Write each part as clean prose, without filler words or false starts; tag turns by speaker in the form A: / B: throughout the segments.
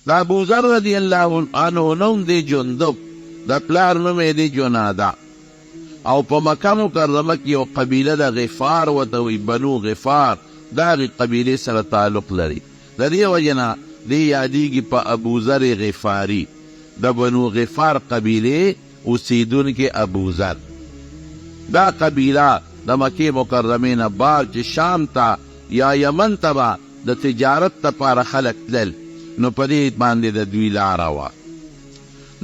A: د ابوذر رضی الله عنه نوم دی جندب، د پلار نوم یې دی جناده او په مکه مکرمه کې یو قبیله ده غفار ورته وایي، بنو غفار، د هغې قبیلې سره تعلق لري. د دې وجې نه دی یادیږي په ابوذر غفاري، د بنو غفار قبیلې اوسیدونکی ابوذر. دا قبیله د مکې مکرمې نه بار چې شام ته یا یمن ته به د تجارت لپاره خلک تلل نو په دې باندې د دوی لاره وه.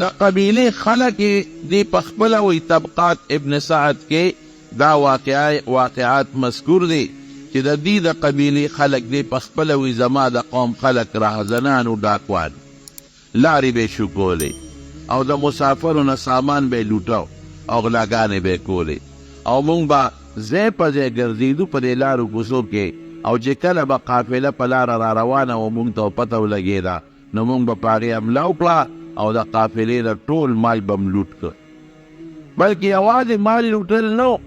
A: د قبیلې خلک یې دی په خپله وایي طبقات ابن سعد کې دا واقعه واقعات مذکور دي چې د دوی د قبیلې خلک دی په خپله وایي زما د قوم خلک راهزنان و ډاکوان لارې به یې شوکولې او د مسافرو نه سامان به یې لوټه او غلاګانې به یې کولې او مونږ به ځای په ځای ګرځېدو په دې لارو کوڅو کې او چې کله به قافله په لاره را روانه وه مونږ ته به پته ولګېده نو مونږ به په هغې حمله وکړه او د قافلې نه ټول مال به مو لوټ کړ. بلکې یوازې مال لوټل نه و،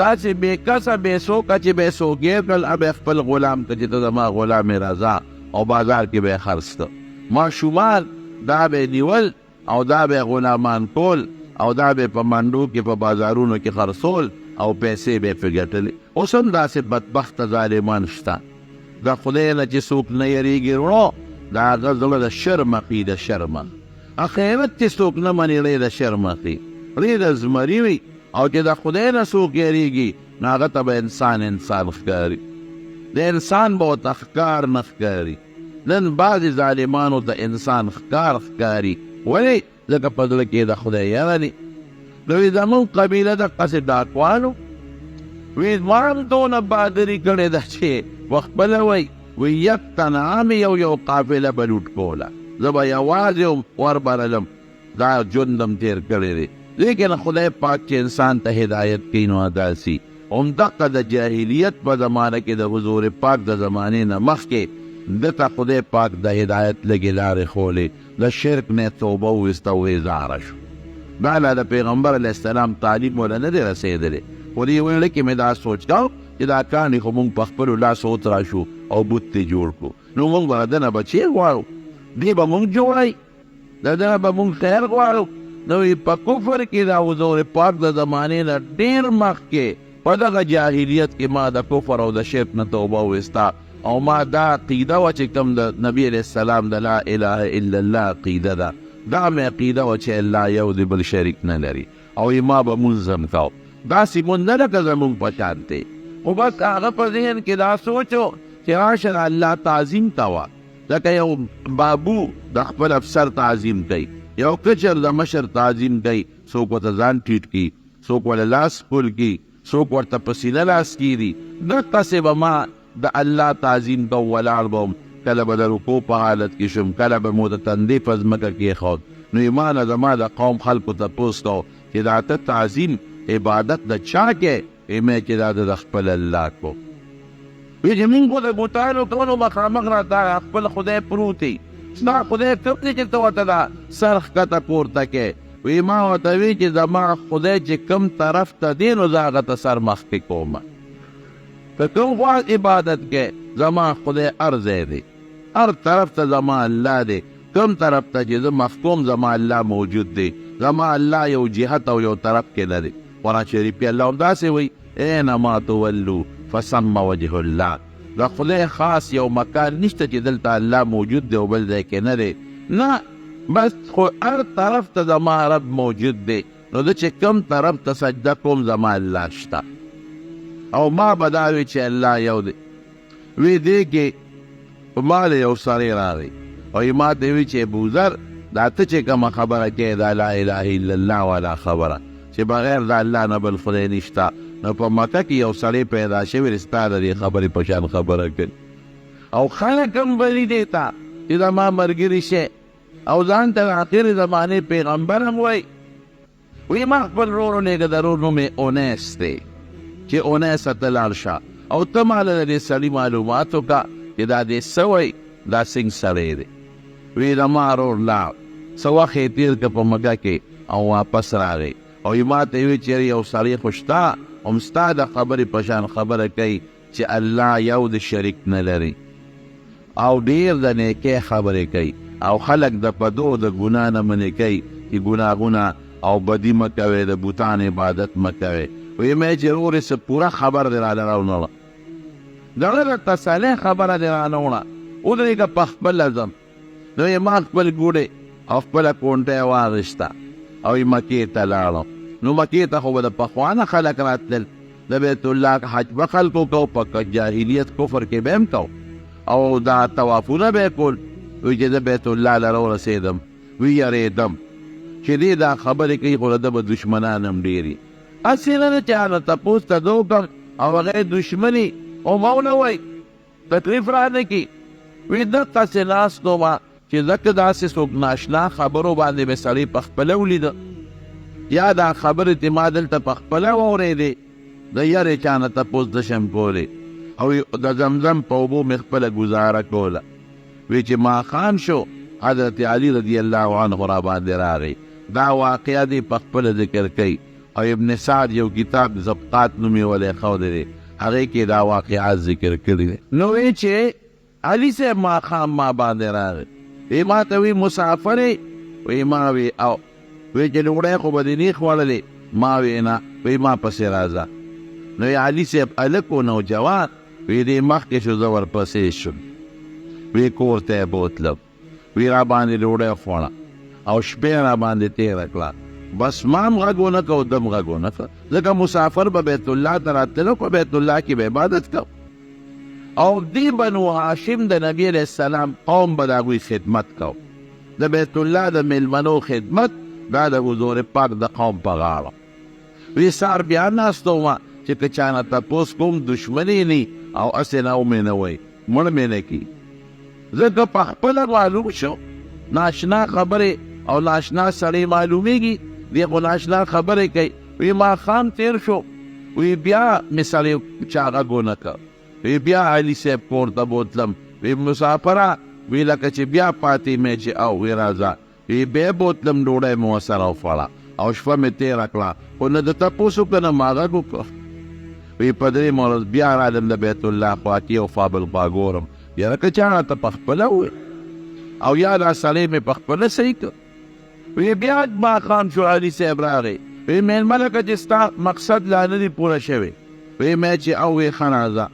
A: داسې بې کسه بې څوکه چې به یې څوک ګیر کړل، هغه به یې خپل غلام کړ چې ته زما غلام یې راځه او بازار کې به یې خرڅ کړ. ماشومان دا به یې نیول او دا به یې غلامان کول او دا به یې په منډو کې په بازارونو کې خرڅول او پیسې به یې پرې ګټلې. اوس هم داسې بدبخته ظالمان شته. د خدای نه چې څوک نه یریږي وروڼو، د هغه زړه د شرمه خي، د شرمه. اخرت چې څوک نه مني ړې د شرمه خي، ړې د زمري وي او چې د خدای نه څوک یریږي نو هغه ته به انسان انسان ښکاري، د انسان به ورته ښکار نه ښکاري. نن بعضې ظالمانو ته انسان ښکار ښکاري، ولې؟ ځکه په زړه کې د خدای یره دی. نو وی زمونږ قبیله دقسې ډاکوانو، وی ما هم دونه بادري کړې ده چې پخپله وایي، وی یک تنها مې یو یو قافله به لوټ کوله، زه به یوازې وم وربرلم، دا ژوند هم تېر کړی دی. لیکن خدای پاک چې انسان ته هدایت کوي نو داسي همدقه د جاهلیت په زمانه کې د حضور پاک د زمانې نه مخکې ده ته خدای پاک د هدایت لږې لارې ښولې، د شرک نه یې توبه وویسته او ویزاره شو. دا لا د پیغمبر علیه السلام تعلیم وله نه دی رسېدلی، خو دې ویړه کې مې دا سوچ کاوه چې دا کاڼي خو مونږ په خپلو لاسو وتراشو او بت ترې جوړ کړو، نو مونږ به د ده نه به چه غواړو؟ دی به مونږ جوړوي؟ د ده نه به مونږ خیر غواړو؟ نو وایي په کفر کې د حضور پاک د زمانې نه ډېر مخکې په دغه جاهلیت کې ما د کفر او د شرک نه توبه وویسته او ما دا عقیده وه چې کوم د نبی علیه السلام د لا اله الا الله عقیده ده، دا مې عقیده وه چې الله یو دی بل شریک نه لري او ما به مونځ هم کاوه، داسې مونځ نه لکه زمونږ په شان دی، خو بس هغه په ذهن کې دا سوچ و چې راشه د الله تعظیم کوه، لکه یو بابو د خپل افسر تعظیم کوي، یو کشر د مشر تعظیم کوي، څوک ورته ځان ټیټ کړي، څوک ورله لاس ښکل کړي، څوک ورته په سینه لاس کیږدي، دقسې به ما د الله تعظیم کوم، ولاړ به وم، کله به د رکوع په حالت کې شوم، کله به مو د تندې په ځمکه کېښود، نو یې ما نه زما د قوم خلکو تپوس کاوه چې دا ته تعظیم، عبادت، د چا کوې؟ وې مې چې دا زه د خپل الله کوم. وی چې مونږ خو د بتانو کوو نو مخامخ راته خپل خدای پروت وي، ستا خدای کوم دی چې ته ورته دا سر ښکته پورته کوې؟ وی ما ورته وی چې زما خدای چې کوم طرف ته دی نو زه هغه ته سر مخکې کوم، که کوم خوا عبادت کوې زما خدای هر ځای دی، هر طرف ته زما الله دی، کوم طرف ته چې زه مخ کوم زما الله موجود دی، زما الله یو جهت او یو طرف کې نه دی. قرآن شریف کې الله همداسې وایي، اینما تولو فثم وجه الله، د خدای خاص یو مکان نشته چې دلته الله موجود دی او بل ځای کې نه دی، نه بس خو هر طرف ته زما رب موجود دی، نو زه چې کوم طرف ته سجده کوم زما الله شته او ما به دا وي چې الله یو دی. وی دې کې په ما له یو سړی راغی او یې ما ته وی چې ابوذر دا ته چې کومه خبره کوې دا لا اله الا الله والا خبره چې بغیر د الله نه بل خدای نشته، نو په مکه کې یو سړی پیدا شوی دی ستا د دې خبرې په شان خبره کوي او خلک هم بلي دې ته چې زما ملګري شی او ځان ته د اخرې زمانې پیغمبر هم وایي. وی ما خپل ورور ولېږه، د ورور نوم یې اونیس دی، چې اونیسه ته لاړ شه او ته ماله د دې سړي معلومات وکړه چې دا دې څه وایي، دا څنګه سړی دی. وی زما ورور لاړ، څه وخت یې تېر کړ په مکه کې او واپس راغی او ما ته یې وویل چې یاره یو سړی خو شته هم ستا د خبرې په شان خبره کوي چې الله یو دی شریک نه لري. او ډېر د نیکۍ خبرې کوي او خلک د بدو د ګناه نه منې کوي چې ګناهونه او بدي مه کوئ، د بتان عبادت مه کوئ. وایي مې چې ورور یې څه پوره خبر دې راله راونړه، دغه د تسلۍ خبره دې رانه وړه، ودرېږه په خپله ځم. نو یې ما خپل ګوډی او خپله کونټه واخیسته او یې مکې ته لاړم. نو مکې ته خو به د پخوا نه خلک راتلل، د بیت الله حج به خلکو کو، په جاهلیت کفر کې به هم کو او دا طوافونه به یې کول. وایي چې زه بیت الله له راورسېدم، ویرېدم چې دی دا خبرې کوي خو د ده به دښمنان هم ډېر وي، هسې نه ده چې هغه تپوس ته زه وکړم او هغه یې دښمني او ما ونه وایي، تکلیف رانه کړي. وي دقسې ناست وم چې ځکه داسې څوک ناشنا خبرو باندې مې سړی په خپله ولیده، یا دا خبرې چې ما دلته په خپله واورېدې، د یرې چا نه تپوس نه شم کولی او د زمزم په اوبو مې خپله ګزاره کوله. وی چې ماښام شو، حضرت علی رضی الله عنه را باندې راغی. دا واقعه دی په خپله ذکر کوي او ابن سعد یو کتاب زبقات نوم یې ولې ښودی دی، هغې کې دا واقعات ذکر کړي دي. نو وی چې علي صاحب ماښام ما باندې راغی، وی ما ته وی مسافر یې؟ وی ما وی او. وی چې ډوډۍ خو به دې نه خوړلې؟ ما وی نه. وی ما پسې راځه. نو یې علي صاحب هلک و، نوجوان، وی دې مخکې شو، زه ورپسې شوم. وی کور ته یې بوتلم، وی را باندې ډوډۍ وخوړه او شپه یې را باندې تېره کړه. بس ما هم غږ ونه کړ او ده هم غږ ونه کړ، ځکه مسافر به بیت الله ته راتلل او په بیت الله کې به عبادت کوو. او دې بنو هاشم د نبی علیه السلام قوم به د هغوی خدمت کوو، د بیت الله د میلمنو خدمت دا د حضور پاک د قوم په غاړه. وی سهار بیا ناست وم چې که چا نه تپوس کوم دښمني نه او هسې نه ومې نه وایي، مړ مې نه کړي، ځکه په خپله معلوم شو ناشنا خبرې او ناشنا سړی معلومیږي، دی خو ناشنا خبرې کوي. وی ماښام تېر شو، وی بیا مې سړی چا غږ ونه کړ. وی بیا علي صاحب کور ته بوتلم، وی مسافره، وی لکه چې بیا پاتې مې چې او، وی راځه. وی بیا بوتلم، ډوډۍ مې ورسره وخوړه او شپه مې تېره کړه، خو نه ده تپوس وکړ نه ما غږ وکړ. وی په درېیمه ورځ بیا رالم د بیت الله خوا کې او خوا بل خوا ګورم، یاره که چا راته په خپله وویل او یا دا سړی مې په خپله صحیح کړ. وی بیا ماښام شو، علي صاحب راغی، وی مېلمه لکه چې ستا مقصد لا نه دی پوره شوی. وی مې چې او، وی ښه راځه.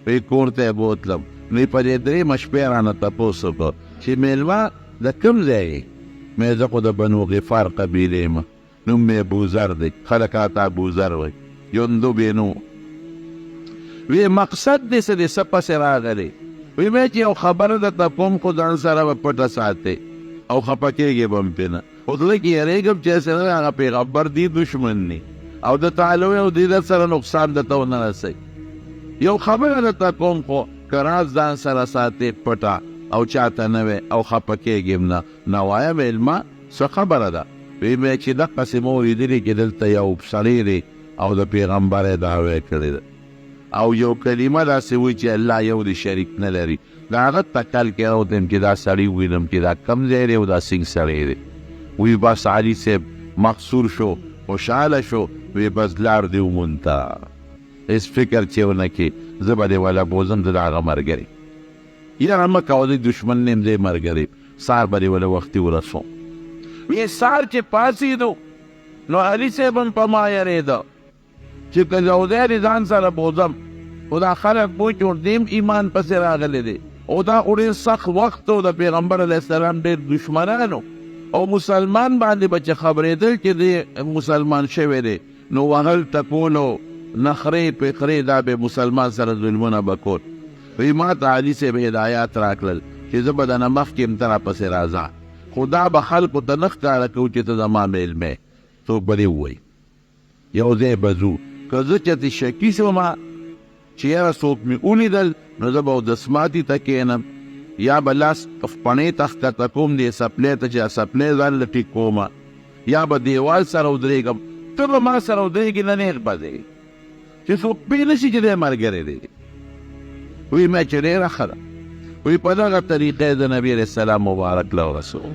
A: وی کور ته یې بوتلم. نو په دې درېیمه شپه یې رانه تپوس وکړ چې مېلمه د کوم ځای یې؟ مې زه خو د بنو غفار قبیلې یم، نوم مې ابوذر دی، خلک راته ابوذر وایي، جندب یې نو. وی مقصد دې څه دی، څه پسې راغلی؟ وی مې چې یو خبره درته کوم خو ځان سره به پټه ساتې او خفه کېږې به هم پرې نه، خو زړه کې یېرېږم چې هسې نه هغه پیغمبر دې دښمن ني او د تعلوی او دې در سره نقصان درته ونه رسوي. یو خبره درته کوم خو که راز ځان سره ساتې پټه او چاته نه وې او خفه کېږې هم نه. نه وایه مېلمه څه خبره ده؟ وی مې چې دقسې مو اورېدلي چې دلته یو سړی دی او د پیغمبرۍ دعوه یې کړې ده او یو کلمه داسې وایي چې الله یو دی شریک نه لري. د هغه تکل کې راوتم چې دا سړی ووینم چې دا کوم ځای دی او دا څنګه سړی دی. وی بس علي صاحب مخسور شو، خوشحاله شو. وی بس لار دې ومونته، هېڅ فکر چې ونه کړې، زه به دې وله بوځم، زه د هغه ملګری یاره مه کوه، زه دښمن نه یم، زه یې ملګری یم، سهار به دې وله وختي ورسوم. وی سهار چې پاڅېدو نو علي صاحب هم په ما یرېده چې که یو ځای دې ځان سره بوځم، خو دا خلک پوه چې اوس دې هم ایمان پسې راغلی دی او دا خو ډېر سخت وخت و، د پیغمبر علیه السلام ډېر دښمنان وو او مسلمان باندې به چې خبرېدل چې دی مسلمان شوی دی نو وهل ټکول او نخرې پخرې دا به مسلمان سره ظلمونه به کول. وی ما ته علي صاحب هدایات راکړل چې زه به درنه مخکې یم، ته راپسې راځه، خو دا به خلکو ته نه ښکاره کوو چې ته زما مېلمه یې، څوک به دې ووایي. یو ځای به ځو، که زه چېرته شکي شوم چې یاره څوک مې ولیدل نو زه به اودسماتي ته کښېنم یا به لاس خپڼې ته ښکته کوم دې څپلۍ ته چې دا څپلۍ ځان له ټیک کوم، یا به دیوال سره ودرېږم، ته به ما سره ودرېږې نه نېغ به ځې چې څوک پوه نه شي چې دی ملګری دی. وی مې چې ډېره ښه ده. وی په دغه طریقه یې د نبي علیه السلام مبارک له ورسولم.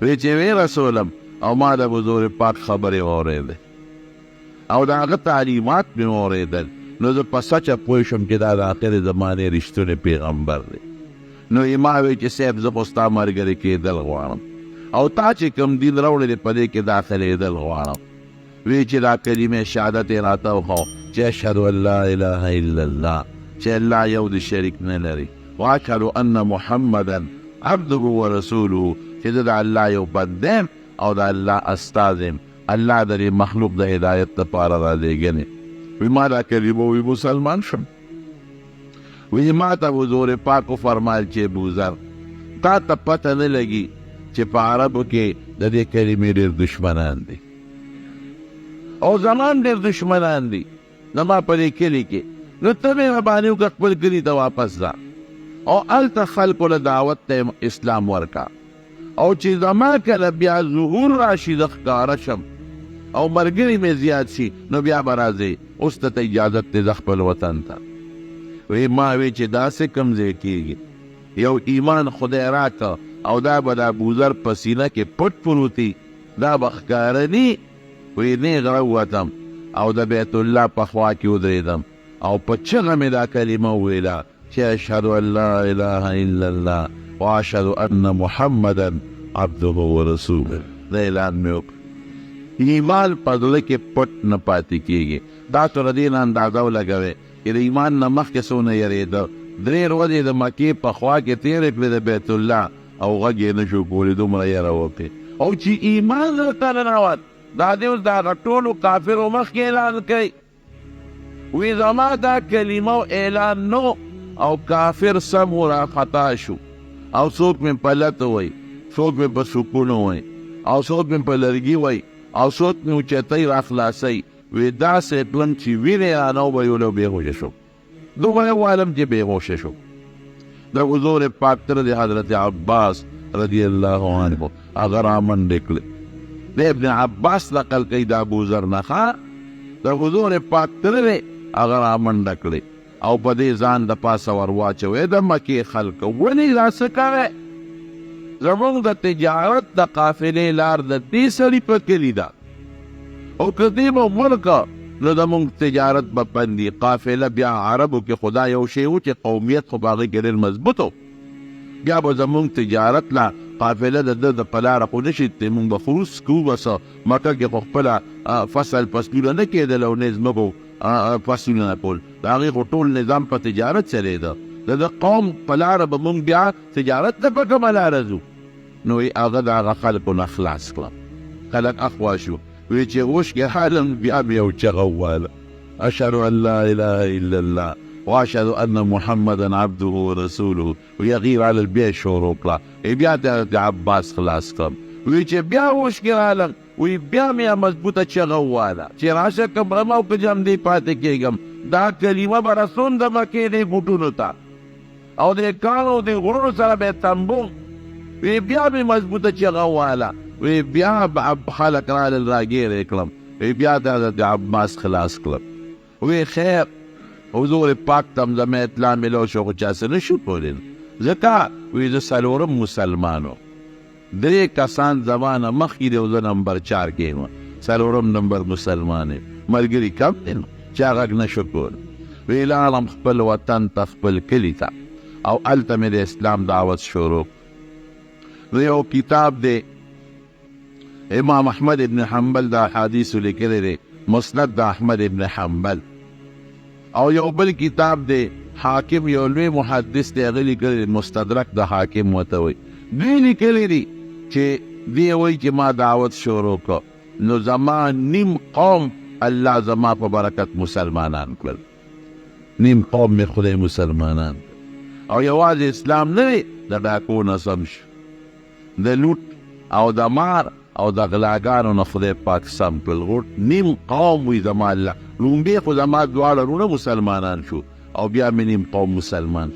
A: وی چې ویې رسولم او ما د حضور پاک خبرې واورېدې او د هغه تعلیمات مې واورېدل، نو زه په سچه پوه شوم چې دا د آخرې زمانې رښتونی پیغمبر دی. نو یې ما وی چې صاحب زه خو ستا ملګری کېدل غواړم او تا چې کوم دین راوړی دی په دې کې داخلېدل غواړم. وی چې دا کلمه شهادت یې راته وښو چې اشهد ان لا اله الا الله، چې الله یو د شریک نه لري، واشهد ان محمدا عبده ورسوله، چې زه د الله یو بنده یم او د الله استاذ یم، الله د دې مخلوق د هدایت لپاره رالیږلی. وی ما دا کلمه وی مسلمان شم. وی ما ته حضور پاک وفرمایل چې ابوذر تا ته پته نه لګي چې په عربو کې د دې کلمې ډېر دښمنان دي او زما هم ډېر دښمنان دي زما په دې کلي کې، نو ته مهرباني وکړه خپل کلي ته واپس ځه او هلته خلکو له دعوت ته اسلام ورکړه، او چې زما کله بیا ظهور راشي زه ښکاره شم او ملګري مې زیات شي نو بیا به راځې، اوس ته اجازت دی ځه خپل وطن ته. وی ما وی چې داسې کوم ځای کېږي، یو ایمان خدای راکړ او دا به د ابوذر په سینه کې پټ پروت وي، دا به ښکاره ني. وی نېغ راووتم او د بیت الله په خوا کې ودرېدم او په چغه مې دا کلمه وویله چې اشهد ان لا اله الا الله واشهد ان محمدا عبده ورسوله. دا اعلان مې وکړ. ایمان په زړه کې پټ نه پاتې کېږي. تاسو له دې نه اندازه ولګوئ چې د ایمان نه مخکې څونه یرېده. درې ورځې د مکې په خوا کې تېرې کړې د بیت الله او غږ یې نه شو کولی، دومره یره وکړي. او چې ایمان زړه ته ننوت، دا دې اوس د هغه ټولو کافرو مخکې اعلان کوي. وی زما دا کلمه او اعلان نو او کافر سم را خطا شو، او څوک مې په لتو وای، څوک مې په سکونو وای، او څوک مې په لرګي وای، او څوک مې اوچتۍ را خلاصوي. وی داسې کړم چې وینې رانه وبهیولې او بېهوښه شوم، دومره وویلم چې بېهوښه شوم. د حضور پاک تر د حضرت عباس رضی الله عنه هغه رامنډې کړې. د ابن عباس نقل کوي د ابوذر نه، ښه د حضور پاک تر دی هغه رامنډه کړې او په دې ځان د پاسه ور واچوی. د مکې خلکو ولې دا څه کوئ؟ زموږ د تجارت د قافلې لار د دې سړي په کلي ده، او که دې مو مړ کړ نو زموږ تجارت به بندي. قافله بیا عربو کې خدا یو شی و چې قومیت خو په هغې کې ډېر مضبوط و، بیا به زموږ تجارت لا قافله د ده د په لاره خو نه شي تللی، موږ به خروس کوو بس. مکه کې خو خپله فصل فصلونه نه کېدل او نه ځمکو فصلونه نه کول، د هغې خو ټول نظام په تجارت چلېده. د ده قوم په لاره به موږ بیا تجارت ته په کومه لاره ځو؟ نو یې هغه د هغه خلکو نه خلاص کړم. خلک اخوا شو. وی چې هوش کې راغلم بیا مې یو چغه وویله، اشهد ان لا اله الا الله واشهد ان محمدا عبده ورسوله. وی هغوی رالل بیا یې شروع کړه، وی بیا ته حضرت عباس خلاص کړم. وی چې بیا هوش کې راغلم، وی بیا مې مضبوطه چغه وویله چې راشه که مرم او که ژوندی پاتې کېږم، دا کلمه به رسوم د مکې دې بوټونو ته او د کاڼو د غرونو سره به تمبوم. وی بیا مې مضبوطه چغه وویله، وی بیا خلک رالل راګیر یې کړم، وی بیا د حضرت عباس خلاص کړم. وی خیر حضور پاک ته هم زما اطلاع میلاو شو، خو چا څه نه شو کولی، ځکه وی زه څلورم مسلمان وم، درې کسان زما نه مخکې دي او زه نمبر 4 کې یم، څلورم نمبر مسلمان یم، ملګري کم دي نو چا غږ نه شو کولی. وی لاړم خپل وطن ته، خپل کلي ته، او هلته مې د اسلام دعوت شروع. نو یو کتاب دی امام احمد ابن حنبل د احادیثو لیکلی دی، مسند د احمد ابن حنبل، او یو بل کتاب دی حاکم یو لوی محدث دی هغه لیکلی دی، مستدرک د حاکم ورته وایي. دوی لیکلی دي چې دی وایي چې ما دعوت شروع کړ نو زما نیم قوم الله زما په برکت مسلمانان کړل، نیم قوم مې خدای مسلمانان کړل. او یوازې اسلام نه دی، د ډاکو نه سم شو، د لوټ او د مار او د غلاګانو نه خدای پاک سم کړل. غوټ نیم قوم وي زما الله، لومبی خو زما دواړه وروڼه مسلمانان شو او بیا مې نیم قوم مسلمان.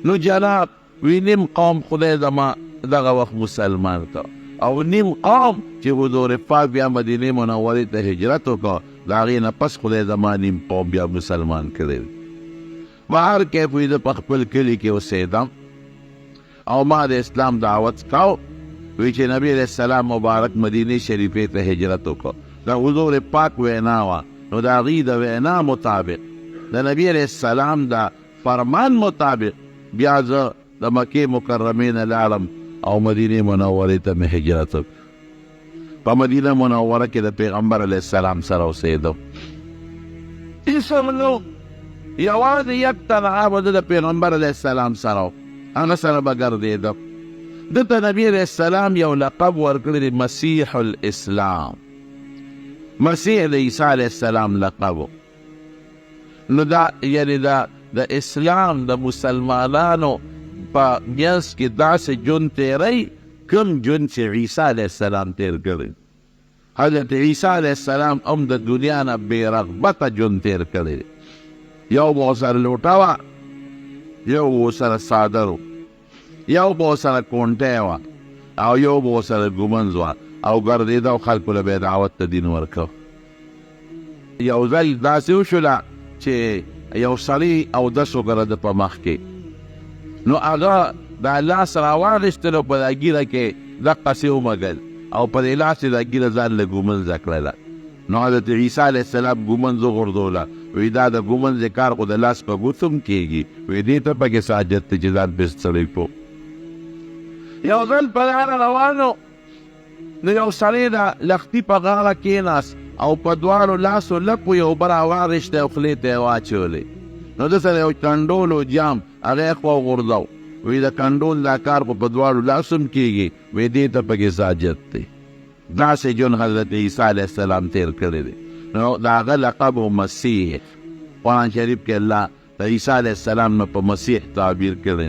A: نو جناب وی نیم قوم خدای زما دغه وخت مسلمان کړ، او نیم قوم چې حضور پاک بیا مدینې منورې ته هجرت وکړ د هغې نه پس خدای زما نیم قوم بیا مسلمان کړی دی. په هر کیف وی زه په خپل کلي کې اوسېدم او ما د اسلام دعوت کاو. وی چې نبی علیه السلام مبارک مدینې شریفې ته هجرت وکړ، د حضور پاک وینا وه، نو د هغوی د وینا مطابق د نبی علیه السلام د فرمان مطابق بیا زه د مکې مکرمې نه لاړم او مدینې منورې ته مې هجرت وکړ. په مدینه منوره کې د پیغمبر علیه السلام سره اوسېدم. هېڅ هم نه و، یوازې یک تنها به زه د پیغمبر علیه السلام سره وم، هغه سره به ګرځېدم. ده ته نبي علیه السلام یو لقب ورکړی دی، مسیح الاسلام. مسیح د عیسی علیه السلام لقب و. نو دا یعنی دا د اسلام د مسلمانانو په منځ کې داسې ژوند تېروي کوم ژوند چې عیسی علیه السلام تېر کړی. حضرت عیسی علیه السلام هم د دنیا نه بې رغبته ژوند تېر کړی دی. یو به ورسره لوټه وه، یو به ورسره څادر و، یو به ورسره کونټی وه او یو به ورسره ږومنځ وه او ګرځېده او خلکو له به یې دعوت د دین ورکاوه. یو ځل داسې وشوله چې یو سړی اودس وکړه د په مخ کې، نو هغه دا لاس راواخیستلو په دا ږیره کې دقسې ومږل او په دې لاس یې دا ږیره ځان له ږومنځه کړله. نو حضرت عیسی علیه السلام ږومنځ وغورځوله، وی دا د ږومنځې کار خو د لاس په ګوتو هم کېږي، وی دې ته پکې څه حاجت دی چې ځان پرې ستړی کړو. یو ځل په لاره روان و، نو یو سړی د لښتي په غاړه کېناست او په دواړو لاسو لپو یې اوبه راواخیستې او خولې ته یې واچولې. نو ده سره یو کنډول و جام، هغه یې خوا وغورځاوه، وی د کنډول دا کار خو په دواړو لاسو هم کېږي، وی دې ته پکې څه حاجت دی. داسې ژوند حضرت عیسی علیه السلام تېر کړی دی. نو د هغه لقب و مسیح. قرآن شریف کې الله د عیسی علیه السلام نه په مسیح تعبیر کړی.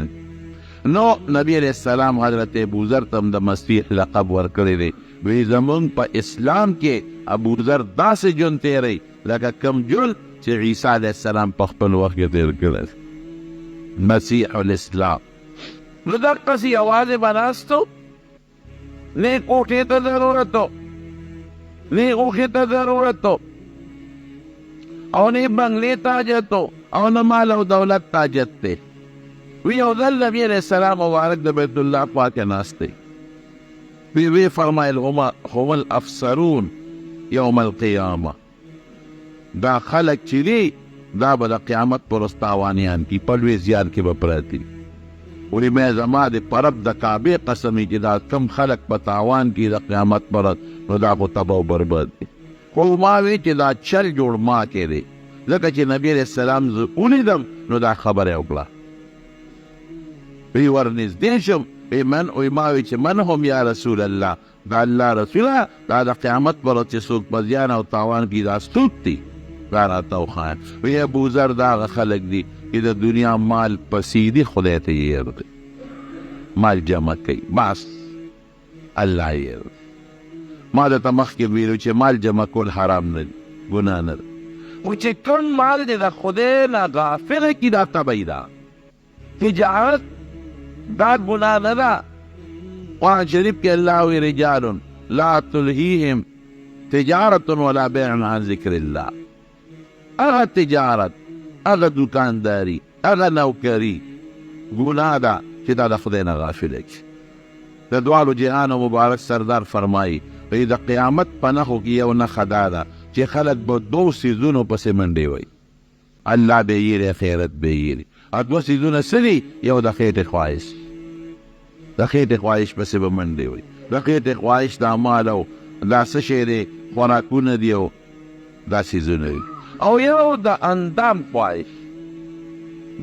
A: نو نبی علیه السلام حضرت ابوذر ته هم د مسیح لقب ورکړی دی. وی زمونږ په اسلام کې ابوذر داسې ژوند تېروي لکه کوم ژوند چې عیسی علیه السلام په خپل وخت کې تېر کړی دی، مسیح الاسلام. نو دقسې یوازې به ناست و، نه یې کوټې ته ضرورت و، نه یې غوښې ته ضرورت و، او نه یې بنګلې ته حاجت و، او نه مال او دولت ته حاجت دی. وی یو ځل نبي علیه السلام مبارک د بیت الله خوا کې ناست دی، وی وی فرمایل هم الافسرون یوم القیامه، دا خلک چې دي دا به د قیامت پر ورځ تاوانیان کړي، په لوی زیان کې به پراته دي. ولې مې زما د په رب د کعبې قسم وي چې دا کوم خلک په تاوان کې د قیامت پر ورځ، نو دا خو تباه او برباد دي. خو ما وی چې دا چل جوړ ما کې دی، ځکه چې نبی علیه السلام زه ولیدم نو دا خبره یې وکړه. وی ورنږدې شم، وی من، وی ما وی چې من هم یا رسول الله، د الله رسوله دا د قیامت پر ورځ چې څوک په زیان او تاوان کې دا څوک دي دا راته وښایه. وی ابوذر دا هغه خلک دي چې د دنیا مال پسې دي، خدای ته یې هېر دی، مال جمع کوي بس الله یې هېر دی. ما درته مخکې ویلو چې مال جمع کول حرام نه دي، ګناه نه ده، خو چې کوم مال دې د خدای نه غافله کړي دا تبعي ده. تجارت دا ګناه نه ده. قرآن شریف کې الله وی رجال لا تلهیهم تجارت ولا بیع عن ذکر الله. هغه تجارت، هغه دکانداری، هغه نوکری ګناه ده چې دا د خدای نه غافله کړي. د دواړو جهانو مبارک سردار فرمایي وی د قیامت په نښو کې یو نښه دا ده چې خلک به دوو څیزونو پسې منډې وهي، الله به یې خیرت به یې. او دوه څیزونه څه دي؟ یو د خېټې خواهش، د خېټې خواهش پسې به منډې وي، د خېټې خواهش دا مال او دا څه شی دی، خوراکونه دي او دا څیزونه دي. او یو د اندام خواهش،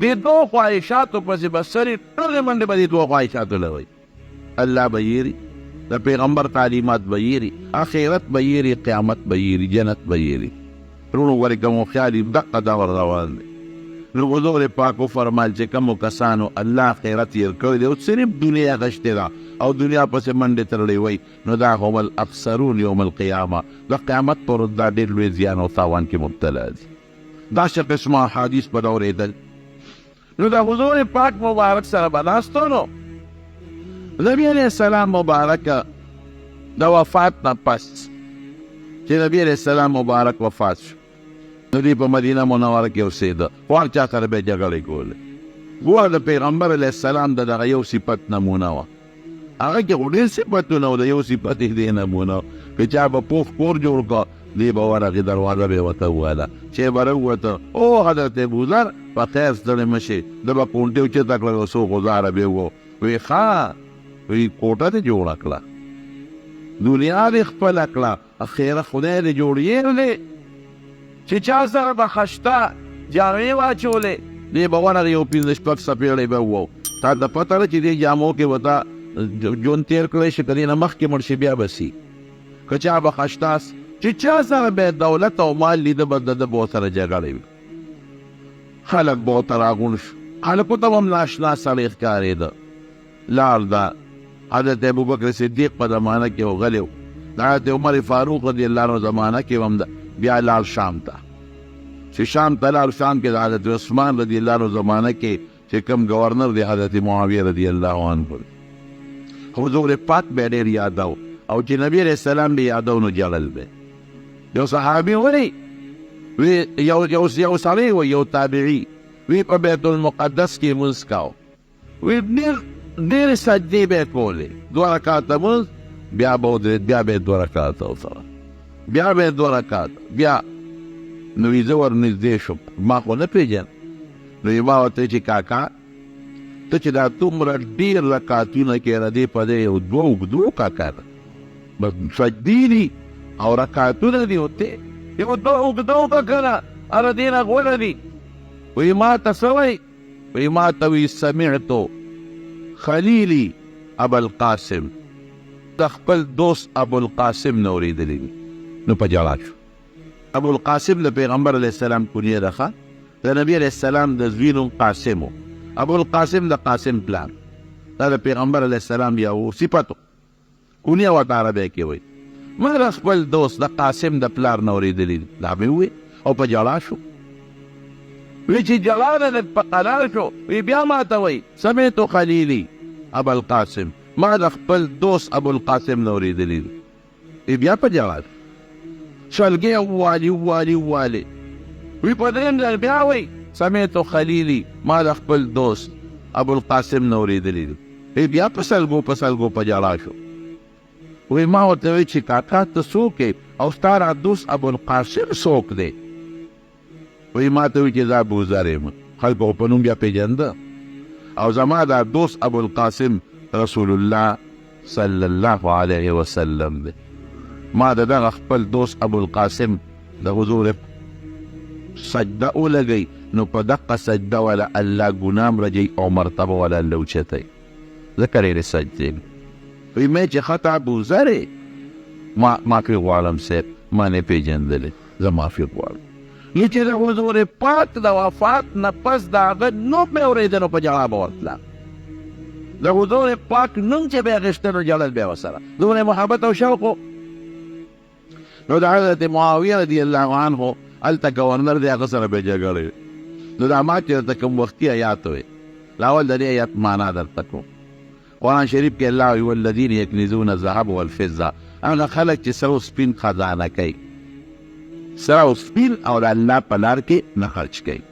A: دې دوو خواهشاتو پسې به سرې ټولې منډې به دې دوو خواهشاتو له وي. الله به یېري، د پیغمبر تعلیمات به یېري، اخرت به یېري، قیامت به یېري، جنت به یېري. وروڼو ګورئ کوم هوښیار یې دقه دور روان دی. نو حضور پاک وفرمایل چې کومو کسانو الله آخرت هېر کړی دی او صرف دنیا یې اخیستې ده او دنیا پسې منډې ترړې وایي، نو دا هم الاخسرون یوم القیامه، د قیامت پر ورځ دا ډېر لوی زیان او تاوان کې مبتلا دي. داسې قسمه احادیث به اورېدل. نو د حضور پاک مبارک سره به ناست و. نو نبی علیه السلام مبارک د وفات نه پس چې نبی علیه السلام مبارک وفات شو، نو دی په مدینه منوره کې اوسېده، خو هر چا سره به یې جګړې کولې. ګوره د پیغمبر علیه السلام د دغه یو صفت نمونه وه، هغه کې خو ډېر صفتونه وو، د یو صفت یې دې نمونه وه. که چا به پوخ کور جوړ کړ، دی به ورغی دروازه به یې ورته ووهله، چې به راووته، او حضرت ابوذر په خیر ستړی مه شې. ده به کونټې اوچته کړه، یو څو غوزاره به یې وو. وی ښه، وی کوټه دې جوړه کړه، دنیا دې خپله کړه، اخیره خدای دې جوړ یې دی چې چا سره به خشته جامې واچولې، دې به ورغی یو پنځه شپږ څپېړې به وو. تا ته پته ده چې دې جامو کې به تا ژوند تېر کړی شي، که دې نه مخکې مړ شي بیا به سي. که چا به خشتاس چې چا سره به دولت او مال لیده، به د ده به ورسره جګړه وي. خلک به ورته راغونډ شو، خلکو ته به هم ناشنا سړی ښکارېده. لاړ ده حضرت ابوبکر صدیق په زمانه کې و غلی و، د حضرت عمر فاروق رضی الله عنه زمانه کې هم ده. بیا لاړ شام ته، چې شام ته لاړ، شام کې د حضرت عثمان رضی الله عنه زمانه کې چې کوم گورنر دی حضرت معاویه رضی الله عنه دی. حضور پاک به ډېر یاداو، او چې نبی علیه السلام به یاداو نو ژړل به. یو صحابي وری وی، یو یو یو سړی و، یو تابعي وی، په بیت المقدس کې لمونځ کاوه. وی ډېر ډېرې سجدې به یې کولې، دوه رکعته لمونځ، بیا به ودرېد، بیا به یې دوه رکعته ورسره، بیا به یې دوه رکعته. بیا نو وی زه ورنږدې شوم، ما خو نه پېژن. نو یې ما ورته چې کاکا، ته چې دا دومره ډېر رکعتونه کې د دې په ځای یو دوه اوږدو کاکا ده، بس سجدې دي او رکعتونه دي، او ته یو دوه اوږده وکړه که نه، هره دې نه غوره دي. وایي ما ته څه وایي؟ وایي ما ته وایي سمعت خلیلي ابا القاسم، د خپل دوست ابو القاسم نه اورېدلي دي. نو په ژړا شو. ابو القاسم د پیغمبر علیه السلام کنیه ده، ښه د نبی علیه السلام د زوی نوم قاسم و، ابو القاسم د قاسم پلار. دا د پیغمبر علیه السلام یو صفت و، کنیه ورته عربی کې وایي. ما د خپل دوست د قاسم د پلار نه اورېدلي دي. دا مې وویل او په ژړا شو. وی چې ژړا نه لږ په قلار شو، وی بیا ما ته وایي سمعت خلیلي ابا القاسم، ما د خپل دوست ابو القاسم نه اورېدلي دي. وی بیا په ژړا شو، سلګۍ ووالي ووالي ووالي. وی په دریم ځل بیا وایي سمعت خلیلي، ما د خپل دوست ابو القاسم نه اورېدلي دي. وی بیا په سلګو په سلګو په ژړا شو. وی ما ورته وویل چې کاکا ته څوک یې او ستا را دوست ابو القاسم څوک دی؟ وی ما ته وویل چې زه ابوذر یم، خلکو خو په نوم بیا پېژنده، او زما دا دوست ابو القاسم رسول الله صلی الله علیه وسلم دی. ما د دغه خپل دوست ابو القاسم د حضور سجده ولګوي، نو په دقه سجده ولا الله ګناه هم رجوي او مرتبه ولا الله اوچتوي، ځکه ډېرې سجدې. وی مې چې خطا ابوذر یې، ما معافي غواړم صاحب، ما نه پېژندلې، زه معافي غواړم. نو چې د حضور پاک د وفات نه پس د هغه نوم مې اورېده نو په ژړا به ورتله. د حضور پاک نوم چې به یې اخیسته نو ژړل به یې ورسره، دومره محبت او شوق و. نو د حضرت معاویه رضی الله عنه هلته ګورنر دی، هغه سره به جګړه وي. نو دا ما چې درته کوم وختي ایات وی، لا اول د دې ایات معنا درته کوم. قرآن شریف کې الله وایي والذین یکنزون الذهب والفضه، هغه خلک چې سره او سپین خزانه کوي، سره او سپین او د الله په لار کې نه خرچ کوي.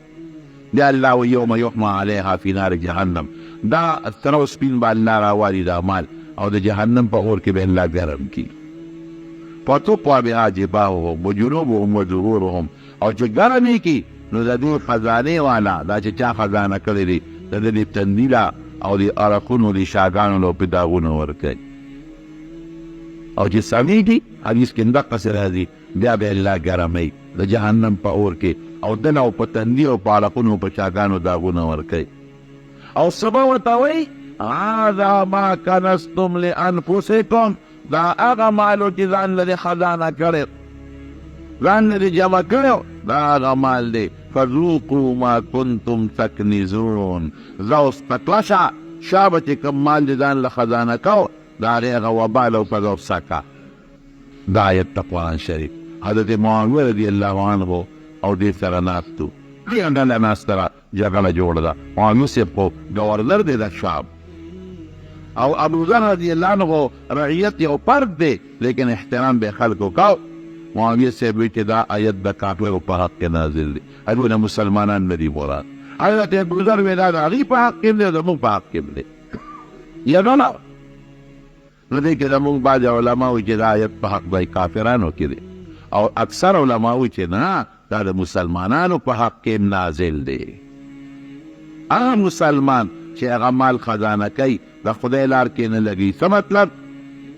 A: بیا الله وایي یوم یحما علیها فی نار جهنم، دا سره او سپین به الله راوالي دا مال، او د جهنم په اور کې به الله ګرم کړي. فتقوی بها جباههم وجنوبهم وظهورهم، او چې ګرم یې کړي نو د دې خزانې والا، دا چې چا خزانه کړې دي، د دې تندي له او د عرقونو د شاګانو له پې داغونه ورکوي. او چې سمېږي، حدیث کې همدقسې راځي، بیا به الله ګرموي د جهنم په اور کې، او دله او په تندي او په عرقونو په شاګانو داغونه ورکوي. او څه به ورته وایي؟ هذا ما کنستم لانفسکم، دا هغه مال و چې ځان له دې خزانه کړی، ځان له دې جمع کړی، دا هغه مال دی. فذوقوا ما کنتم تکنزون، ځه اوس تکړه شه، شابه چې کوم مال دې ځان له خزانه کو، د هغې هغه وبال او سزا وڅکه. دا آیت د قرآن شریف حضرت معاویه رضی الله عنه او دې سره ناست وو، ډېره ډله ناسته ده، جګړه جوړه ده. معاویه صاحب خو ګورنر دی د شام، او ابوذر رضی الله عنه رعیت یو فرد دی، لیکن احترام به خلکو کاو. معاویه صاحب وی چې دا آیت د کافرو په حق کې نازل دی، هغوی نه مسلمانان نه دي مراد. حضرت ابوذر وی دا د هغوی په حق کې دی، زموږ په حق کې دی. یادونه نو دې کې زموږ بعضې علما وایي چې دا آیت په حق د کافرانو کې دی، او اکثر علما وایي چې نه، دا د مسلمانانو په حق کې نازل دی. هغه مسلمان چې هغه مال خزانه کوي، د خدای لار کې نه لګوي. څه مطلب؟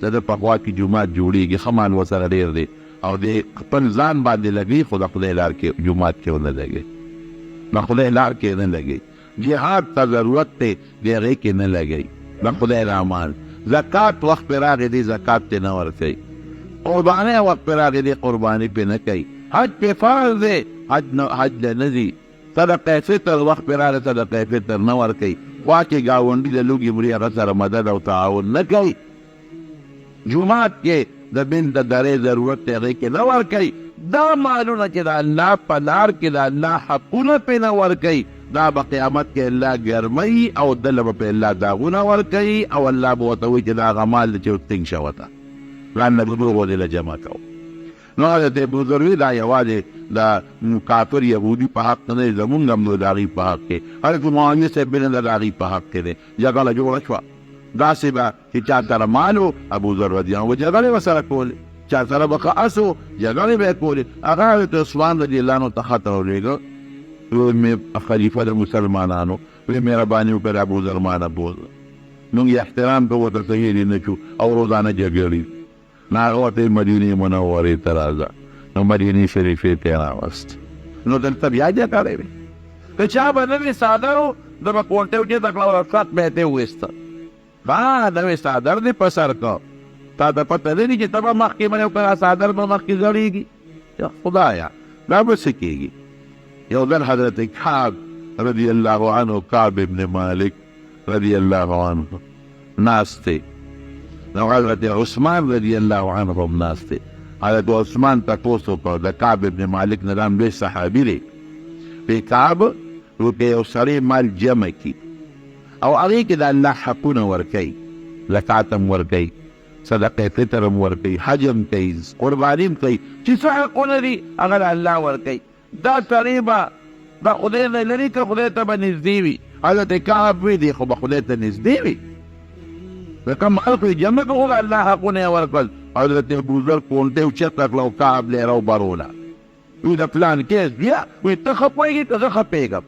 A: د ده په خوا کې جومات جوړېږي، ښه مال ورسره ډېر دی او دی خپل ځان باندې لګوي، خو د خدای لار کې جومات کې ونه لګوي، د خدای لار کې نه لګوي. جهاد ته ضرورت دی، دی هغې کې نه لګوي. د خدای رامان زکات وخت پرې راغی، دی زکات پرې نه ورکوي. قربانۍ وخت پرې راغی، دی قرباني پرې نه کوي. حج پرې فرض دی، حج نه حج له نه ځي. صدقه فطر وخت پرې راغی، صدقه فطر نه ورکوي. خوا کې ګاونډي د لوږې مري، هغه سره مدد او تعاون نه کوي. جومات کې د بن د درې ضرورت دی، هغې کې نه ورکوي. دا مالونه چې د الله په لار کې د الله حقونه پرې نه ورکوي، دا به قیامت کې الله ګرموي او ده له به پرې الله داغونه ورکوي او الله به ورته وایي چې دا هغه مال دی چې ټینګ شه ورته، ځان له به نور غوندې له جمع کوه. نو حضرت ابوذر وی دا یوازې د کافر یهودي په حق نه دی، زمونږ هم د هغوی په حق کې. حضرت معاویه صاحب بن د هغوی په حق کې دی. جګړه جوړه شوه، داسې به چې چا سره مال و، ابوذر رضی الله عنه جګړې ورسره کولې، چا سره به ښه اس و، جګړې به یې کولې. هغه حضرت عثمان رضی الله عنه ته خط راولېږه، وی خلیفه د مسلمانانو، وی مهرباني وکړه ابوذر مانه بوځه، موږ یې احترام کوو، ورته څه ویلی نه شو او روزانه جګړې. نو هغه ورته مدینې منورې ته راځه، نو مدینې شریفې ته یې راوست. نو دلته بیا جګړې وې، که چا به نوې څادر و، ده به کونټۍ اوچته کړه او رخصت به یې ترې وویسته. ښه نوی څادر دې په سر کړ، تا ته پته نه دي چې ته به مخکې مرې او که دا څادر به مخکې زړېږي؟ یا خدایه دا به څه کېږي؟ یو ځل حضرت کعب رضی الله عنه، کعب ابن مالک رضی الله عنه ناست دی، نو حضرت عثمان رضی الله عنه هم ناست دی. حضرت عثمان تپوس وکړ د کعب ابن مالک نه، دا هم لوی صحابي دی، وی کعب که یو سړی مال جمع کړي او هغې کې د الله حقونه ورکوي، زکات هم ورکوي، صدقه فطر هم ورکوي، حج هم کوي، قرباني هم کوي، چې څه حقونه دي هغه د الله ورکوي، دا سړی به د خدای نه لرې که خدای ته به نږدې وي؟ حضرت کعب وی دی خو به خدای ته نږدې وي، ځکه مال خو یې جمع کړ، خو د الله حقونه یې ورکړل. حضرت ابوذر کونټۍ اوچته کړه او کعب له یې راوبروله، وی د پلان کې زویه، وی ته ښه پوهېږې که زه ښه پوهېږم؟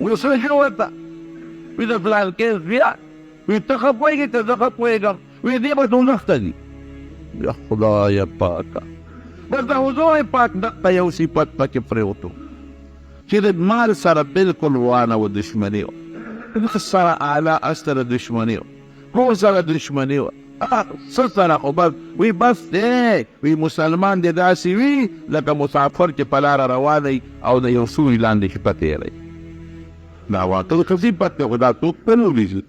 A: وی څه شو ورته؟ وی د پلان کې زویه، وی ته ښه پوهېږې که زه ښه پوهېږم؟ وی دې به دوزخ ته ځي. یا خدایه پاکه، بس د حضور پاک دقه یو صفت پکې پرېوتو چې د مال سره بالکل روانه وه دښمني وه، سره اعلی اس سره دښمني وه، کور سره دښمني وه، څه سره خو بس وی بس دی، وی مسلمان دی داسې وي لکه مسافر چې په لاره روان وي او د یو سوري لاندې شپه تېروي. دا واقعي ښه صفت دی، خو دا څوک نه شي.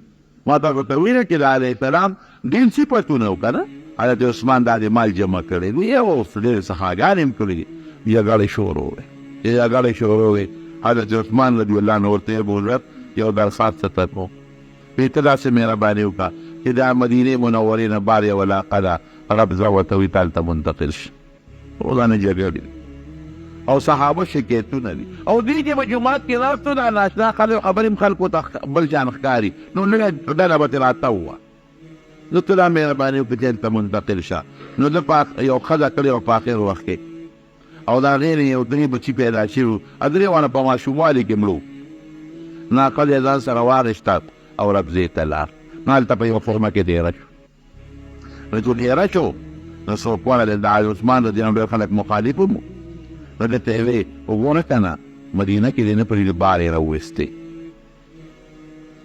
A: ما تاسو ته ویل چې د علیه السلام ډېر صفتونه وو که نه؟ حضرت عثمان دا د مال جمع کړی دی او ډېرې سخاګانې هم کړې دي. جګړې شروع وې، چې جګړې شروع وې، حضرت عثمان رضی الله عنه ورته ابوذر یو درخواست ته کوم، وی ته داسې مهرباني وکړه چې دا مدینې منورې نه بار یوه علاقه ده ربضه ورته وایي، ته هلته منتقل شي. روزانه جګړې او صحابه شکایتونه دي او دوی چې په جومات کې ناست وو، دا ناشنا خلک خبرې هم خلکو ته بل شان ښکاري، نو لویه ډله به ترې راتاو وه. نو ته دا مهرباني وکړه چې هلته منتقل شه. نو ده په یو ښځه کړې وه په اخر وخت کې، او د هغې نه یو درې بچي پیدا شوي وو، درې واړه په ماشوموالي کې مړه وو. نو هغه ښځه یې ځان سره واخیسته او ربضې ته لاړ. نو هلته په یوه خیمه کې دېره شو. نو چې دېره شو، نو څوک ورغلل، د عثمان رضی الله عنه ډېر خلک مخالف هم وو. نو ده ته یې ویل، وګوره که نه مدینه کې دې نه پرېږدي، بار یې راوویستی.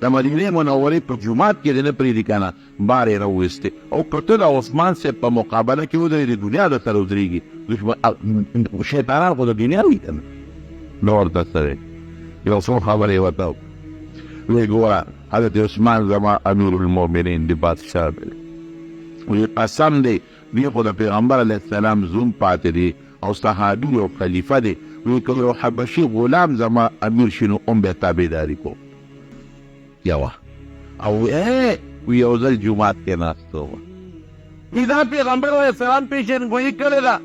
A: د مدینې منورې په جومات کې دې نه پرېږدي که نه، بار یې راوویستی. او که ته د عثمان صاحب په مقابله کې ودرېږې، دنیا در سره ودرېږي، دښمن شیطانان خو د دنیا وي که نه. نو ورته څه دی، یو څو خبرې یې ورته وکړې، ویې ګوره حضرت عثمان زما امیر المؤمنین دی، بادشاه دی، وی قسم دی، دی خو د پیغمبر علیه السلام زوم پاتې دی او صحابي او خلیفه دی، وی که یو حبشي غلام زما امیر شي نو هم به تابعداري کوم. یوه او وی یو ځل جومات کې ناست وم، وی دا پیغمبر علیه السلام پیژندګویي کړې ده،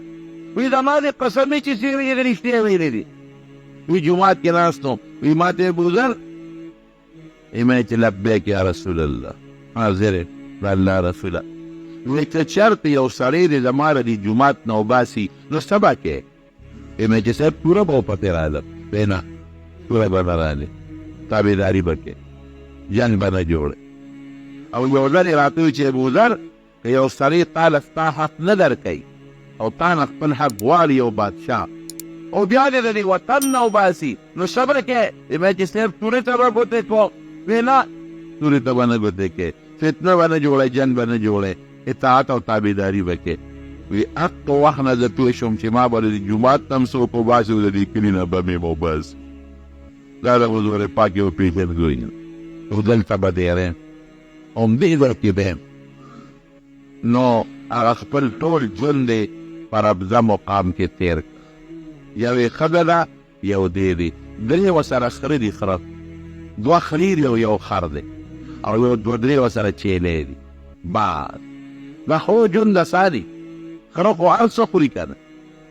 A: وی زما دې قسم چې څېرې یې رښتیا ویلي دي. وی جومات کې ناست وم، وی ماته ابوذر وی چې لبیک یا رسول الله، حاضر یم د الله رسوله. وی که چېرته یو سړی دې زما له دې جومات نه وباسي نو څه به کوې؟ وی مې چې صاحب توره به ورپسې رالم. وی نه، توره به نه رالې، تابعداري به کوې، جنګ به نه جوړې. او یو ځل یې راته وویل چې ابوذر، که یو سړی تا له ستا حق نه درکوي او تا نه خپل حق غواړي، یو بادشاه، او بیا دې د دې وطن نه وباسي، نو صبر کوې؟ وایي چې صاحب تورې ته به ګوتې کوم. وایي نه، تورې ته به نه ګوتې کوې، فتنه به نه جوړې، جنګ به نه جوړې، اطاعت او تابعداري به کوې. وایي هغه وخت نه زه پوه شوم چې ما به د دې جومات نه هم څوک وباسي او د دې کلي نه به مې هم وباسي. دا د حضور پاک یو پېژندګلوي او دلته به دېره یم، همدې ځای کې به یم. نو هغه خپل ټول ژوند یې په ربضه مقام کې تېر کړ. یوې ښځه ده، یو دی دی، درې ورسره خره دي، خره دوه خرې دي او یو خر دی، او یو دوه درې ورسره چیلې دي. بس دا خو ژوند اساني، خره خو هر څه خوري که نه.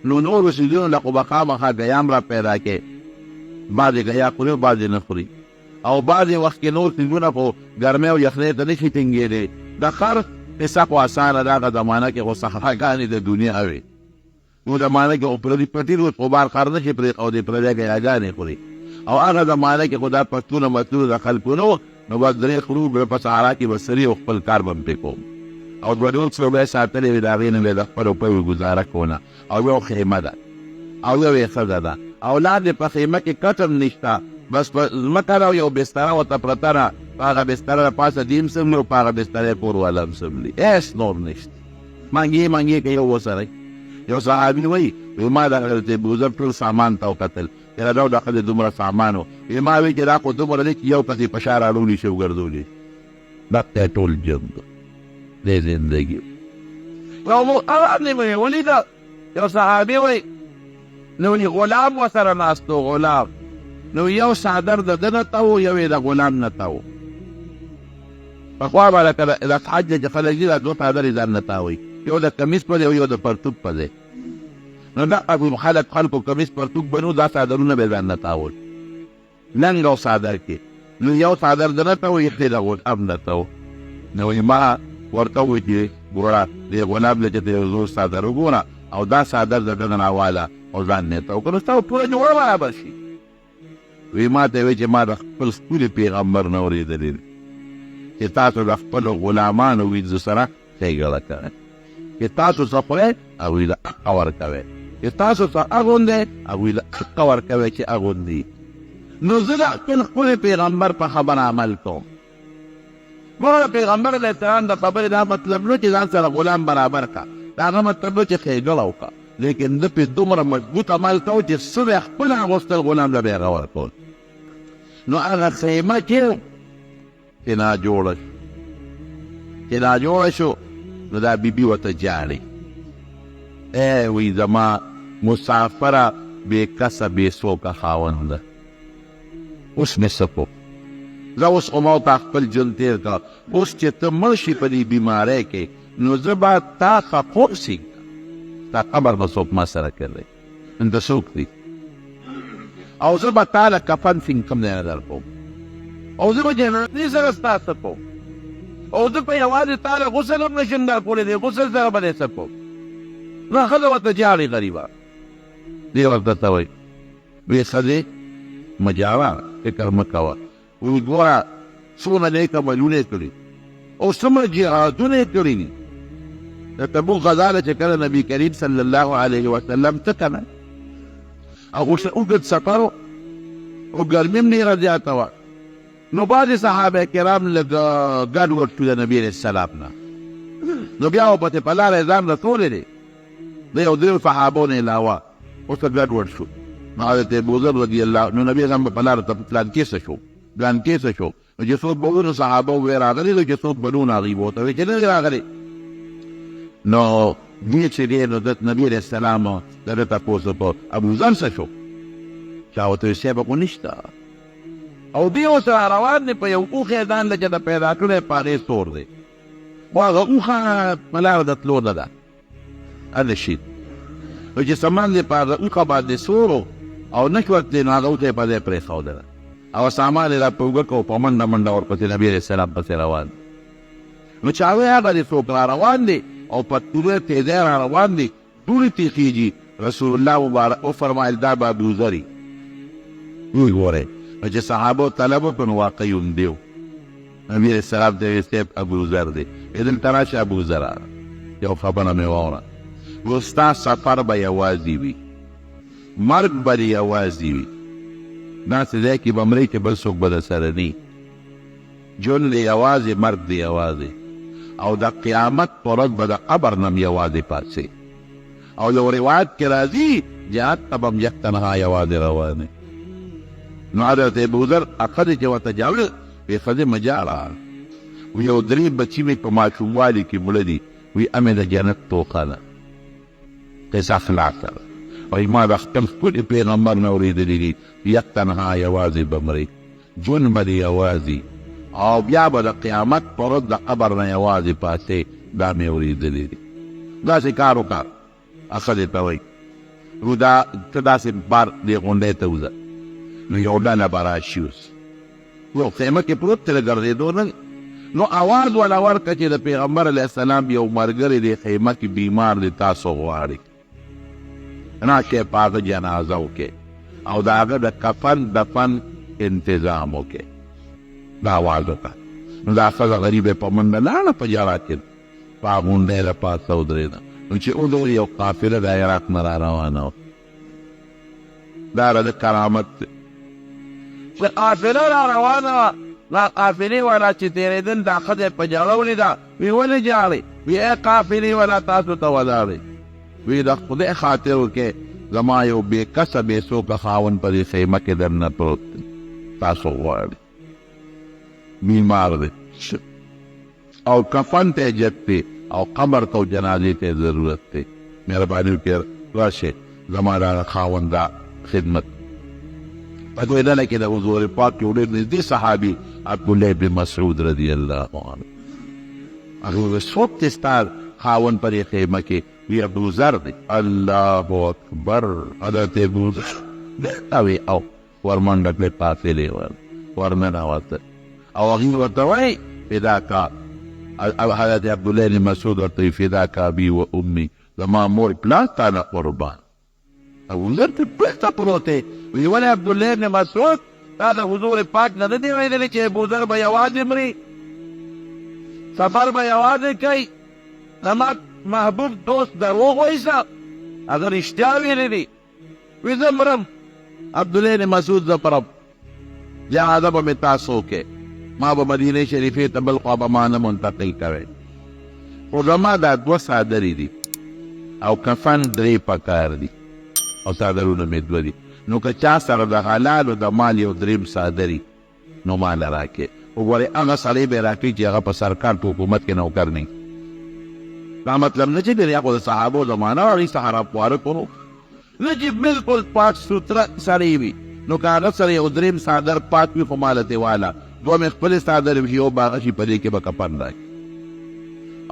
A: نو نورو څیزونو له خو به خامخا ګیام را پیدا کړي، بعضې ګیا خوري او بعضې نه خوري، او بعضې وخت کې نور څیزونه خو ګرمۍ او یخنۍ ته نه شي ټینګېدی. د خر قصه خو اسانه ده، هغه زمانه کې خو صحراګانې د دنیا وې، نو زمانه کې خو پردي پټي اوس خو بار خر نه شي پرېښودی، پردی ګیاګانې خوري. او هغه زمانه کې خو دا پتلونه متلونه د خلکو نه وو، نو بس درې خرو به په صحرا کې به سري او خپل کار به هم پرې کوم، او دوه نور څو به یې ساتلې وې، د هغې نه به یې د خپلو پیو ګزاره کوله. او یو خیمه ده او یو یې ښځه ده، او لاندې په خیمه کې کټ هم نشته، بس په ځمکه ده او یو بستره ورته پرته ده، په هغه بستره د پاسه دیم سملي او په هغه بستره یې کور والا هم سملي، هېڅ نور نشته. منګې منګې که یو وسره یو صحابي وایي، ما د حضرت ابوذر ټول سامان ته وکتل، چې دا د ښځې دومره سامان و، ما وی چې دا خو دومره دی چې یو کس یې په شا راړولی شي او ګرځولی شي. دغه ټول ژوند دی زندګي. یو مې ولیده، یو صحابي وایي، نو غلام ورسره ناست و، غلام، نو یو څادر د ده نه تاو، یو یې د غلام نه تاو. پخوا به لکه د حج چې خلک ځي، دا دوه څادرې ځان نه تاوي، یو د کمیس په ځای او یو د پرتوګ په ځای. نو دا خلک خلکو کمیس پرتوګ بنو، دا څادرونه به یې ځان نه تاول، لنګ او څادر کې. نو یو څادر د نه تاو، یو د غلام نه تاو. نو ما ورته وویل چې ګوره دې غلام له چې ته یو زوړ څادر وګوره، او دا څادر د ده نه راواله او ځان نه تاو که نو ستا پوره جوړه برابر شي. وی ما ته وی چې ما د خپل ښکلي پیغمبر نه اورېدلي دي چې تاسو د خپلو غلامانو وینځو سره ښېګړه کوئ، چې تاسو څه خورئ هغوی له حقه ورکوئ، چې تاسو څه اغوندئ هغوی له حقه ورکوئ چې اغوندي. نو زه د خپل ښکلي پیغمبر په خبره عمل کوم. ګوره پیغمبر علیه السلام د خبرې دا مطلب نه چې ځان سره غلام برابر کړه، د هغه مطلب نه چې ښېګړه وکړه، لیکن ده پرې دومره مضبوط عمل کوو چې څه به یې خپله اغوستل غلام له به یې هغه ورکول. نو هغه خیمه کې چې ناجوړه شو، چې ناجوړه شو، نو دا بیبي ورته ژاړي، ای وایي زما مسافره بې کسه بې څوکه خاونده، اوس مې څه کوم؟ زه اوس خو ما او تا خپل ژوند تېر کړ، اوس چې ته مړ شي په دې بیمارۍ کې، نو زه به تا ښخوم څنګه؟ ستا قبر به څوک ما سره کوي؟ دلته څوک دي؟ او زه به تا له کفن څنګه کوم ځای نه درکوم؟ او زه به جنازې سره ستا څه کوم؟ او زه په یوازې تا له غسل هم نه شم درکولی، د غسل سره به دې څه کوم؟ نو ښځه ورته ژاړي غریبه، دې ورته څه وایي؟ وی ښځې مه ژاړه، فکر مه کوه، وی ګوره څومره نیک عملونه یې کړي او څومره جهادونه یې کړي دي. د تبوک غزا له چې کله نبي کریم صلی الله علیه وسلم ته که نه، او اوس اوږد سفر او ګرمي هم ډېره زیاته وه، نو بعضې صحابه کرام لږ ګډ وډ شو د نبي علیه السلام نه، نو بیا ورپسې په لاره یې ځان رسولی دی، د یو دریو صحابو نه علاوه اوس ګډ وډ شو. نو حضرت ابوذر رضی الله، نو نبي اسلام په لاره ته پلان کې څه شو، پلان کې څه شو، نو چې څوک به وو نو صحابه وې راغلي، نو چې څوک به نو هغوی به ورته وایي چې نه دی راغلی. نو دې چې دی، نو د نبي علیه السلام د ده تپوس وکړو، ابوذر څه شو؟ چا ورته ویل صاحب خو نشته، او دی اوس را روان دی په یو اوښ یې ځان له چې ده پیدا کړی په هغې سور دی، خو هغه اوښه په لاره د تلو نه ده هغه شي. نو چې سامان دې په هغه اوښه باندې سور و او نه شو تللی، نو هغه اوښه یې په ځای پرېښودله او سامان یې را په اوږه کړ او په منډه منډه ورپسې نبي علیه السلام پسې روان دی. نو چا ویل هغه دې څوک را روان دی او په توره تېزۍ را روان دی، دوړې ترې خېژي. رسول الله مبارک وفرمایل دا به ابوذر وي. وګورئ نو چې صحابو طلب وکړو نو واقعي همدی و. نبي علیه السلام ته ویې صاحب ابوذر دی، ویې دلته راشه ابوذره، یو خبره مې واوره، ویې ستا سفر به یوازې وي، مرګ به دې یوازې وي، داسې ځای کې به مرې چې بل څوک به درسره نه وي، ژوند دې یوازې، مرګ دې یوازې، او د قیامت په ورځ به د قبر نه هم یوازې پاڅې. او یو روایت کې راځي جهاد ته به هم یک تنها یوازې روان یې. نو حضرت ابوذر ښځې چې ورته ژاړل، وی ښځې مه ژاړه، وی یو درې بچي مې په ماشوموالي کې مړه دي، وی امې د جنت توښه ده. قصه خلاصه ده. وایي ما د خپل ښکلي پیغمبر نه اورېدلي دي، یک تنها یوازې به مرې، ژوند به دې یوازې او بیا به د قیامت پر ورځ د قبر نه یوازې پاڅې، دا مې اورېدلي دي. داسې کار وکړه، ښځې ته وایي نو دا ته داسې بار دې غونډۍ ته وځه، نو یو ډله به راشي. اوس یو خیمه کې پروت دی، د ګرځېدو نه دی، نو اواز وله ورکړه چې د پیغمبر علیه السلام یو ملګری دی خیمه کې بیمار دی، تاسو غواړي راشه په هغه جنازه وکړئ او د هغه د کفن دفن انتظام وکړئ. دا اواز وکړه. نو دا ښځه غریبه په منډه لاړه، په ژړا کې په هغه غونډۍ له پاسه ودرېده. نو چې ودرېده یو قافله د عراق نه را روانه وه. دا د کرامت دی چې قافله را روانه وه، دا قافلې والا چې تېرېدل دا ښځه یې په ژړا ولیده، وی ولې ژاړې؟ وی ای قافلې والا تاسو ته ولاړې، وی د خدای خاطر وکړئ، زما یو بې کسه بې څوکه خاوند په دې خیمه کې دننه پروت دی، تاسو غواړي، بیمار دی او کفن ته حاجت دی او قبر ته او جنازې ته ضرورت دی، مهرباني وکړئ راشئ زما د خاوند دا خدمت. په دې ډله کې د حضور پاک یو ډېر نږدې صحابي عبدالله بن مسعود رضی الله عنه، هغه وویل څوک دی ستا خاوند په دې خیمه کې؟ وی ابوذر دی. الله اکبر، حضرت ابوذر بېرته وی او ورمنډه کړې، قافلې ورننوته او هغوی ورته وایي فداک، حضرت عبدالله بن مسعود ورته وایي فداک ابي و امي، زما مور پلار تا نه قربان. ابوذر ته بېرته پروت دی. وایي ولې عبدالله بن مسعود تا د حضور پاک نه نه دی ویلي چې ابوذر به یوازې مري، سفر به یوازې کوي؟ زما محبوب دوست دروغ وایي څه؟ هغه رښتیا ویلي دي. وی زه مرم، عبدالله بن مسعود زه مرم، جنازه به مې تاسو وکړئ، ما به مدینې شریفې ته بل خوا به ما نه منتقل کوئ، خو زما دا دوه څادرې دي او کفن درې پکار دي او څادرونه مې دوه دي، نو که چا سره د حلالو د مال یو دریم څادري نو ماله راکړي. وګورئ هغه سړی به یې راکړي چې هغه په سرکار په حکومت کې نوکر نه وي. دا مطلب نه چې بیا خو د صحابو زمانه وه، هغوی څه حرام خواره کړو نه، چې بالکل پاک سوتره سړی وي. نو که هغه سره یو دریم څادر پاک وي خو ماله ترې واله، دوه مې خپلې څادرې وي، یو به هغه شي، په دې کې به کفن راکړي.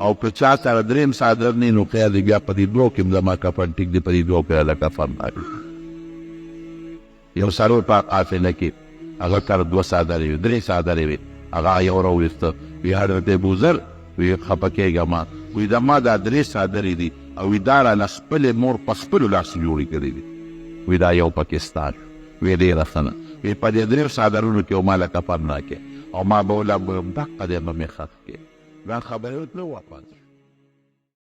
A: او که چا سره دریم څادر نه نو خیر دی، بیا په دې دوو کې هم زما کفن ټیک دی، په دې دوو کې راله کفن راکړي. یو سړی په قافله کې هغه سره دوه څادرې وې، درې څادرې وې، هغه یو راوویسته، وی حضرت ابوذر، وی خفه کېږه مه، وی زما دا درې څادرې دي او وی دا راله خپلې مور په خپلو لاسو جوړې کړې دي، وی دا یو پکې ستا شو، وی ډېره ښه ده، وی په دې دریو څادرونو کې ما له کفن راکړې او ما به ولامبوم، دقه دی به مې ښخ کړې. دا خبرې وکړې واپس شو.